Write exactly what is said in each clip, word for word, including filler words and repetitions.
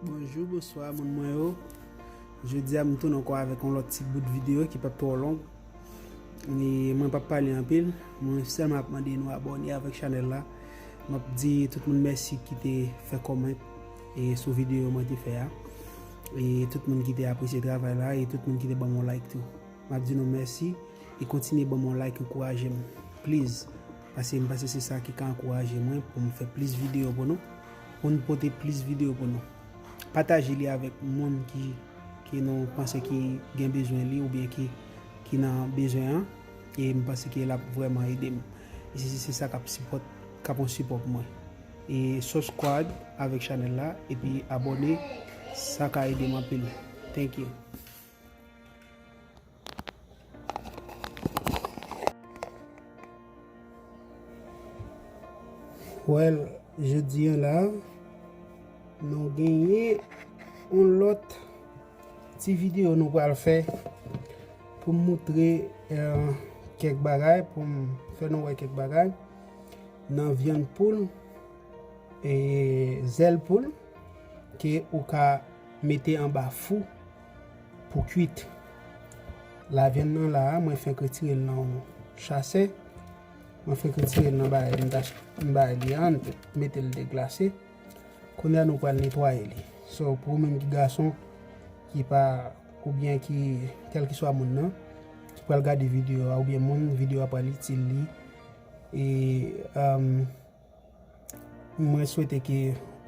Bonjou, bonswa, moun mwen yo. Jodi a, m tounen ankò avèk yon lòt ti bout videyo ki p ap twò long. E mwen p ap pale anpil. Mwen sèlman ap mande nou abòne avèk chanèl la. M ap di tout moun mèsi ki te fè kòmant e sou videyo mwen te fè a. E tout moun ki te apresye travay la e tout moun ki te ban m yon like tou. M ap di nou mèsi e kontinye ban m yon like, ankouraje m. Please. Paske m panse se sa ki ka ankouraje mwen pou m fè plis videyo pou nou. Pou n pote plis videyo pou nou. Pataje li avèk moun ki, ki nou panse ki gen bezwen li oubyen ki, ki nan bezwen an. E m panse ke l ap vrèman ede m. E se, se sa k ap sipòt, k ap yon sipò pou mwen. E subscribe avèk chanèl la, epi abòne, sa ka ede m anpil. Thank you. Well, jodi a la, nou genyen yon lòt ti videyo nou pral fè pou m moutre, eh, kèk bagay, pou m fè nou wè kèk bagay nan vyann poul, e zèl poul ke ou ka mete anba fou pou kwit. Lavyann nan la a, mwen fenk retire l nan yon chasè. Mwen fenk retire l nan bagay m ta ch-, m bay li an, m mete l deglase. Kounye a nou pral netwaye li. So, pou ou menm ki gason, ki pa, oubyen ki, kèlkeswa moun nan, ki pral gade videyo a, oubyen moun videyo a pral itil li, e, um, mwen swete ke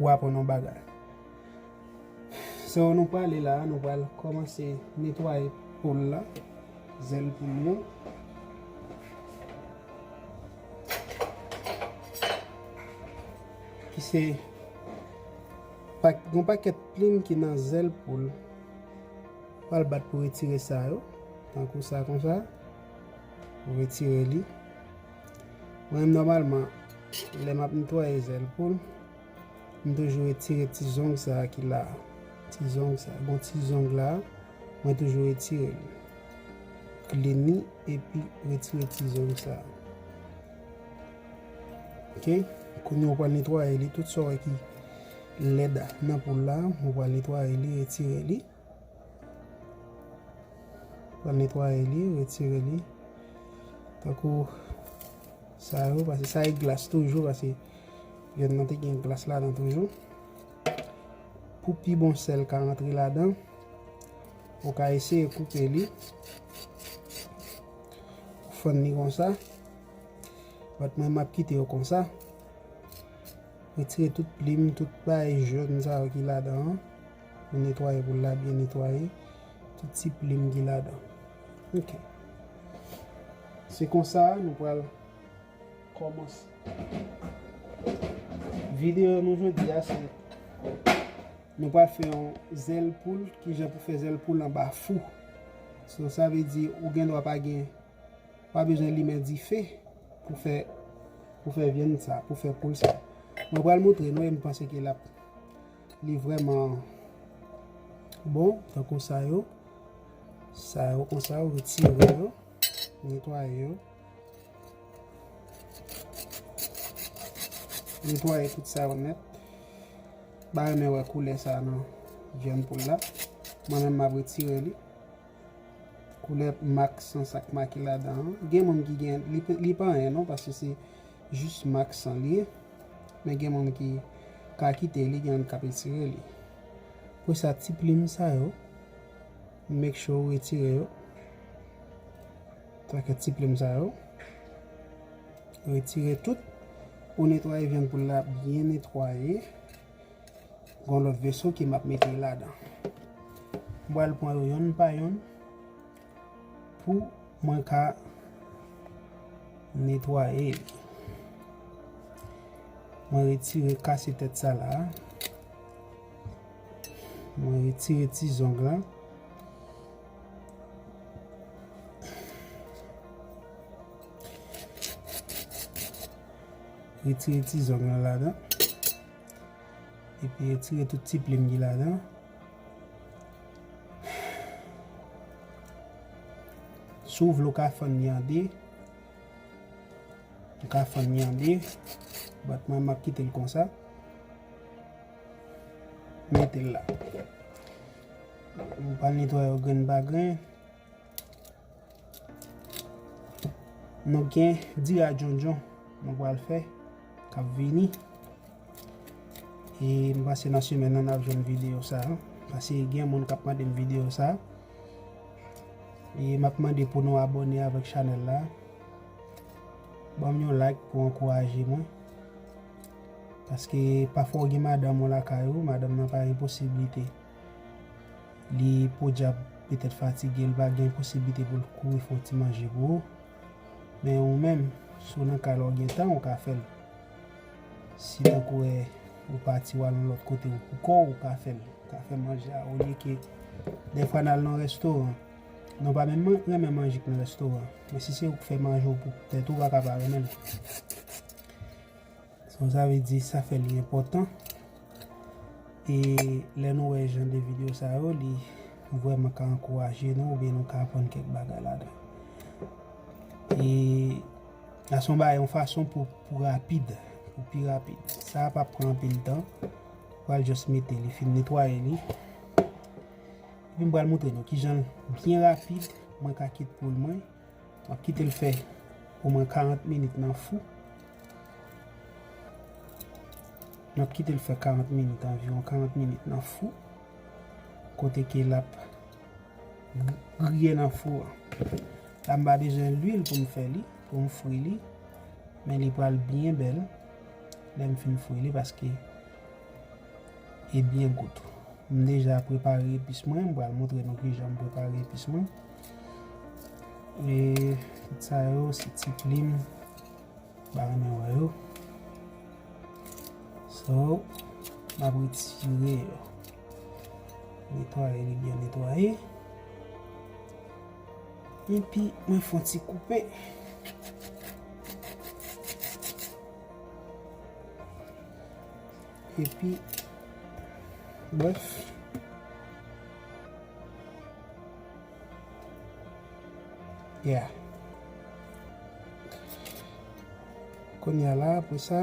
ou aprann yon bagay. So, nou prale la, nou pral kòmanse netwaye poul la, zèl poul yo. Ki se pa-, yon pakèt plim ki nan zèl poul. Pral bat pou retire sa yo. Tankou sa konsa. Ou retire li. Mwen, nòmalman, lè m ap netwaye zèl poul, m toujou retire ti zong sa a ki la a. Ti zong sa a. Bon, ti zong la a, mwen toujou retire li. Clean li, epi retire ti zong sa a. Ok? Kounye a, ou pral netwaye li, tout sa w wè ki lèd nan poul la, ou pral netwaye li, retire li. Pral netwaye li, retire li. Tankou sa yo, paske sa e glas toujou, paske vyann nan te gen glas ladan toujou. Pou pi bon sèl ka rantre ladan, ou ka eseye koupe li. Ou fann li konsa. But mwen, m ap kite yo konsa. Retire tout plim, tout bagay jòn sa yo ki ladan an. Pou netwaye, pou l la byen netwaye. Tout ti plim ki ladan. Ok. Se konsa, nou pral kòmanse. Videyo nou jodi a, se nou pral fè yon zèl poul, kijan pou fè zèl poul anba fou. So, sa vle di, ou gen dwa pa gen Pa bezwen limen dife pou fè, pou fè vyann sa, pou fè poul sa. Mwen pral montre nou e m panse ke l ap, li vrèman bon, tankou sa yo. Sa yo konsa, ou retire yo, netwaye yo. Netwaye tout sa yo nèt. M pa renmen wè koulè sa nan vyann poul la. Mwen menm m ap retire li. Koulè mak san sa k make ladan an. Gen moun ki gen, li, li pa anyen non, paske se jis mak san li ye. Men gen moun ki ka kite li, gen moun k ap retire li. Pou sa, ti plim sa yo, make sure ou retire yo. Sa ke ti plim sa yo. Retire tout. Ou netwaye vyann poul la byen netwaye. Gon lòt veso ke m ap mete ladan. M pral pran yo yonn pa yonn pou mwen ka netwaye li. Mwen retire kase tèt sa la. Mwen retire ti zong la. Retire ti zong la ladan. Epi retire tout ti plim ki ladan. Si w vle, w ka fann li an de. Ou ka fann li an de. But mwen, m ap kite l konsa. Mete l la. Nou pral netwaye yo grenn pa grenn. Nou gen diri a djondjon nou pral fè k ap vini. E m panse nan semèn nan n ap jwenn videyo sa a. Paske gen moun k ap mande m videyo sa a. E m ap mande pou nou abòne avèk chanèl la. Ban m yon like pou ankouraje mwen. Paske pafwa w gen madanm ou lakay ou, madanm nan pa gen posiblite. Li podyab petèt fatige, li pa gen posiblite pou l kouri fè yon ti manje pou ou. Men ou menm, si w nan kay la w gen tan, ou ka fè l. Si tankou wè ou pati w al yon lòt kote ou pou kò w, ou ka fè l. Ou ka fè manje a. Olye ke dèfwa n al nan restoran. Nou pa menm man- renmen manje k nan restoran. Men si se ou k fè manje w pou tèt ou, ou pa ka pa renmen l. So, sa vle di, sa fè li enpòtan. E lè nou wè jan de videyo sa yo, li vrèman ka ankouraje nou, oubyen nou ka aprann kèk bagay ladan. E sa se yon bagay, yon fason pou, pou rapid, pou pi rapid. Sa a p ap pran anpil tan. Ou pral just mete li, fin netwaye li. Epi m pral montre nou kijan l byen rapid, mwen ka kit poul mwen. M ap kite l fè omwen karant minit nan fou. M ap kite l fè karant minit, anviwon karant minit nan fou. Kote ke l ap gr- griye nan fou an. La, m pa bezwen lwil pou m fè li, pou m fri li. Men li pral byen bèl lè m fin fri li paske e byen gout. M deja prepare epis mwen, m pral montre nou kijan m prepare epis mwen. E tout sa yo, se ti plim, m pa renmen wè yo. So, m ap retire yo. Netwaye li byen netwaye. Epi, mwen fè yon ti koupe. Epi, bwèf. Yeah. Kounye a la, apre sa,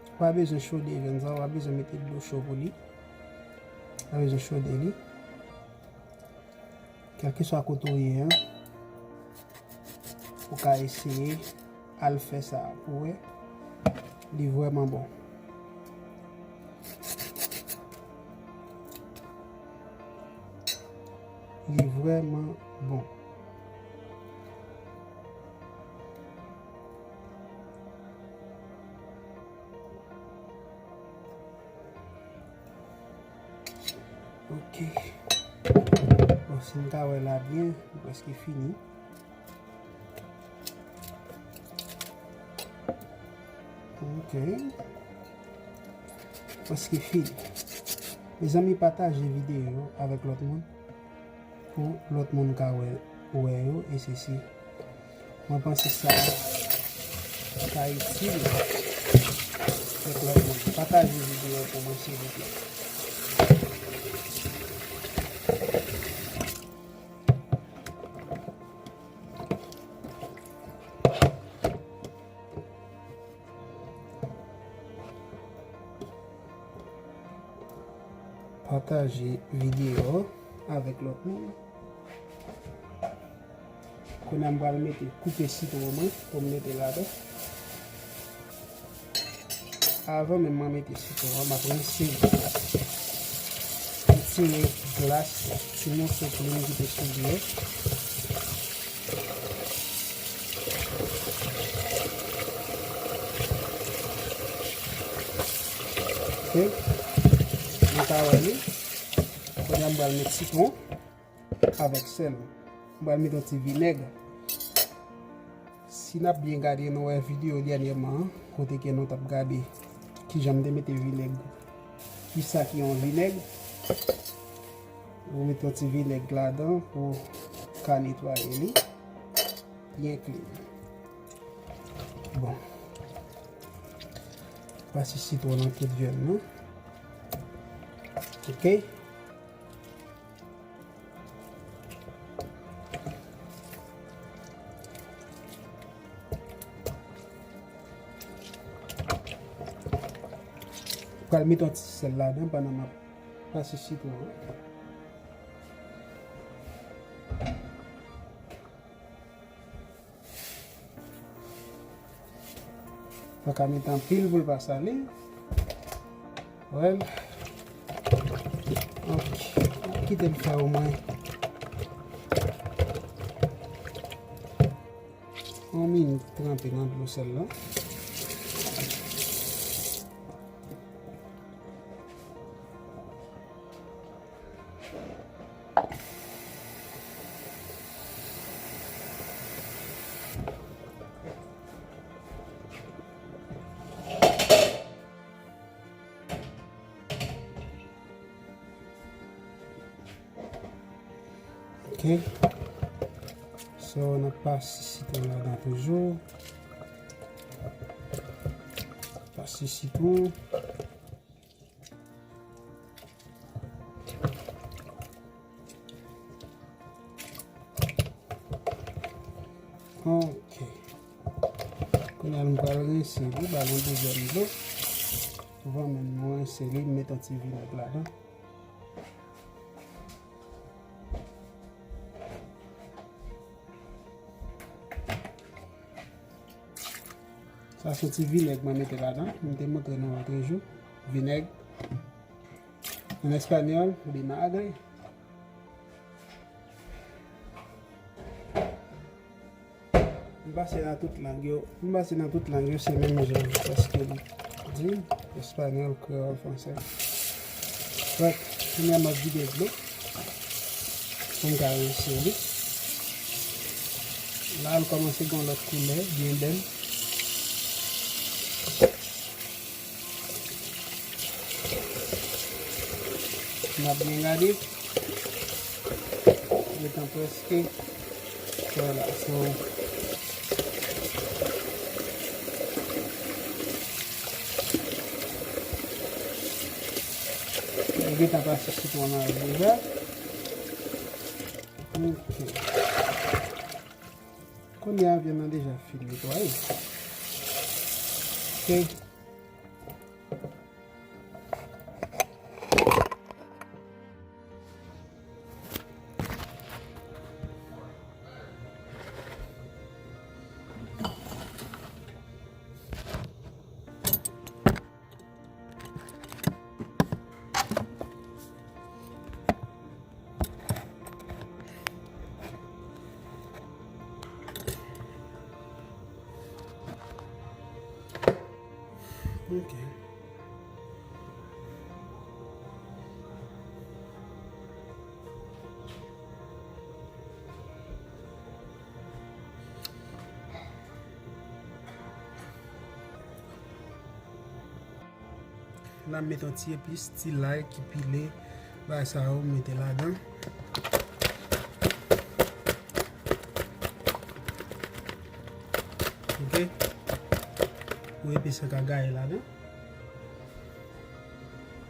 ou pa bezwen chode vyann sa, ou pa bezwen mete dlo cho pou li. Ou pa bezwen chode li. Kèlkeswa kote w ye an, ou ka eseye al fè sa pou wè. Li vrèman bon. Li vrèman bon. Ok. Bon, si n ka wè la byen, li prèske fini. Ok. Prèske fini. Mezanmi, pataje videyo avèk lòt moun. Pou lòt moun ka wè, wè yo, e sesi. Mwen panse sa ka itil kèk lòt moun. Pataje videyo pou mwen, silvouplè. Pataje videyo avèk lòt moun. Kounye a m pral mete koupe sitwon mwen pou m mete ladan. Avan menm mwen mete sitwon an, m ap rense l. Retire glas, ti moso plim ki te sou li yo. Ok. Nou ka wè li. Kounye a m pral met sitwon avèk sèl. M pral met yon ti vinèg. Si n ap byen gade, nou wè videyo dènyèman an, kote ke nou t ap gade kijan m te mete vinèg. Kisa ki yon vinèg? Ou met yon ti vinèg ladan pou ka netwaye li byen klin. Bon. Pase sitwon nan tout vyann nan. Ok. Pral met yon ti sèl ladan pandan m ap pase sitwon an. Pa ka mete anpil pou l pa sale. Well, ok. Kite l fè omwen yon minit tranpe nan dlo sèl la. Ok. So, n ap pase sitwon ladan toujou. Pase sitwon. Ok. Kounye a, nou pral rense li, ba l yon dezyèm dlo. Anvan menm nou rense li, m met yon ti vinèg ladan. Sa se ti vinèg mwen mete ladan. Mwen te montre nou lòt jou. Vinèg. An espanyòl, vinagre. M pase nan tout lang yo. M pase nan tout lang yo, se menm jan. Paske li di, espanyòl, kreyòl, fransè. Brèf, kounye a m ap vide dlo. Pou m ka rense li. La, l kòmanse gen yon lòt koulè, byen bèl. N ap byen gade. Gentan prèske. Vwala, so. Li gentan pase sitwon nan deja. Ok. Kounye a, vyann nan deja fin netwaye. Ok. Ok. La, m met yon ti epis, ti lay ki pile, bagay sa yo, m mete ladan. Ok. Pou epis la ka gaye ladan.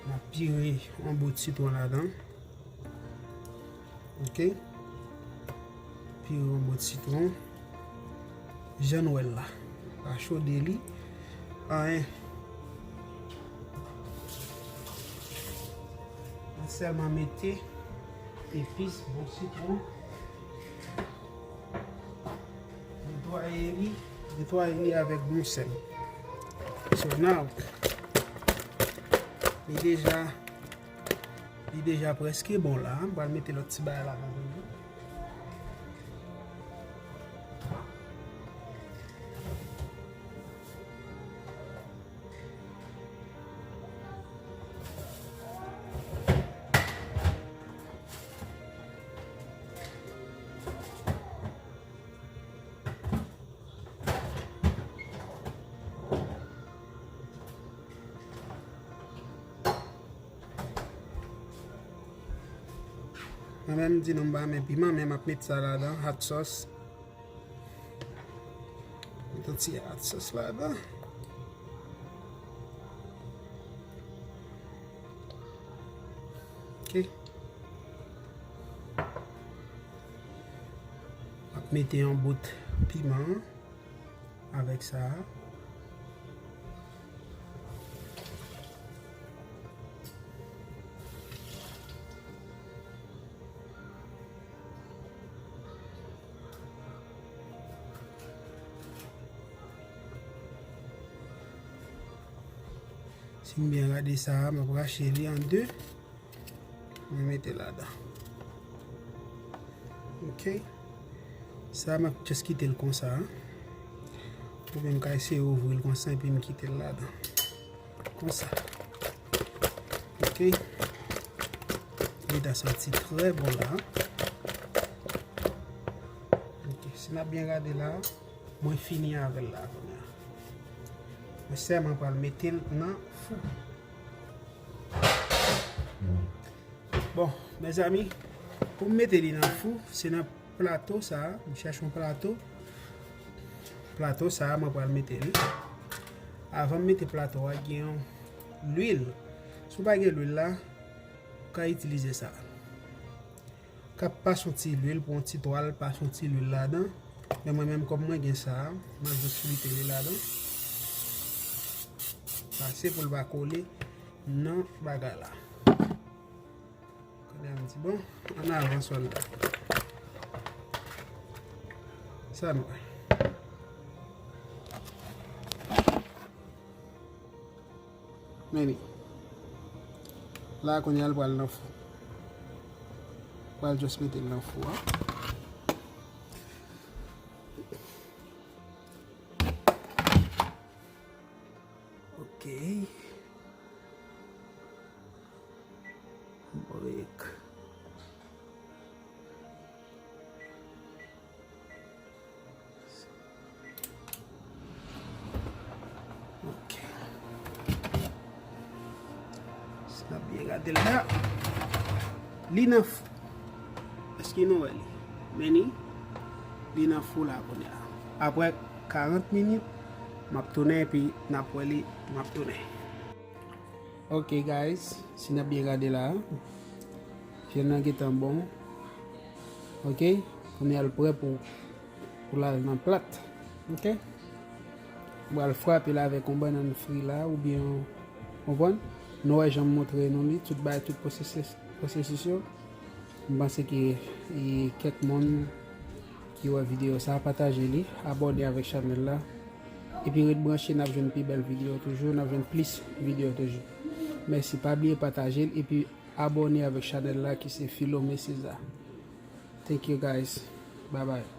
M ap pire yon bout sitwon ladan. Ok. Pire yon bout sitwon. Jan nou wè l la. Pa chode li. Anyen. Mwen sèlman mete epis, bon sitwon. Netwaye li, netwaye li avèk bon sèl. So now, li deja, li deja prèske bon la. M pral mete lòt ti bagay ladan toujou. Mwen menm, m di nou m pa renmen piman, men m ap met sa ladan, hot sauce. Met yon ti hot sauce ladan. Ok. M ap mete yon bout piman avèk sa a. Si m byen gade sa a, m ap rache li an de. Mwen mete ladan. Ok. Sa a, m ap just kite l konsa, a. Oubyen m ka eseye ouvri l konsa epi m kite l ladan. Konsa. Ok. Li ta santi trè bon la. Ok. Si n ap byen gade la, mwen fini avè l la kounye a. Mwen sèlman pral mete l nan fou. Bon, mezanmi, pou m mete li nan fou, se nan plato sa a, m chèche yon plato. Plato sa a, mwen pral mete li. Avan m mete plato a, gen yon lwil. Si w pa gen lwil la, ou ka itilize sa. Ka pase yon ti lwil, pran yon ti twal, pase yon ti lwil ladan. Men mwen menm, kòm mwen gen sa a, mwen jis mete li ladan. Pase pou l pa kole nan bagay la. Kounye a m di, bon, ann avan sòlda. Sa nou wè. Men li. La, kounye a, l pral nan fou. Pral just mete l nan fou a. Ok. Break. Ok. Si n ap byen gade l la, li nan fou. Èske nou wè li? Men li, li nan fou la kounye a. Apre karant minit, m ap tounen epi n ap wè li, m ap tounen. Ok, guys, si n ap byen gade la, vyann nan gentan bon. Ok, kounye a l prè pou, pou l al nan plat. Ok, m pral frape l avèk yon bannann fri la, oubyen, w konprann? Nou wè jan m montre nou li, tout bagay, tout pwosesis, pwosesis yo. M panse ke, e, kèk moun ki wè videyo sa, pataje li, abòne avèk chanèl la. Epi ret branche, n ap jwenn pi bèl videyo toujou, n ap jwenn plis videyo toujou. Mèsi, pa bliye pataje l, epi abòne avèk chanèl la ki se Philomé César. Thank you, guys. Bye bye.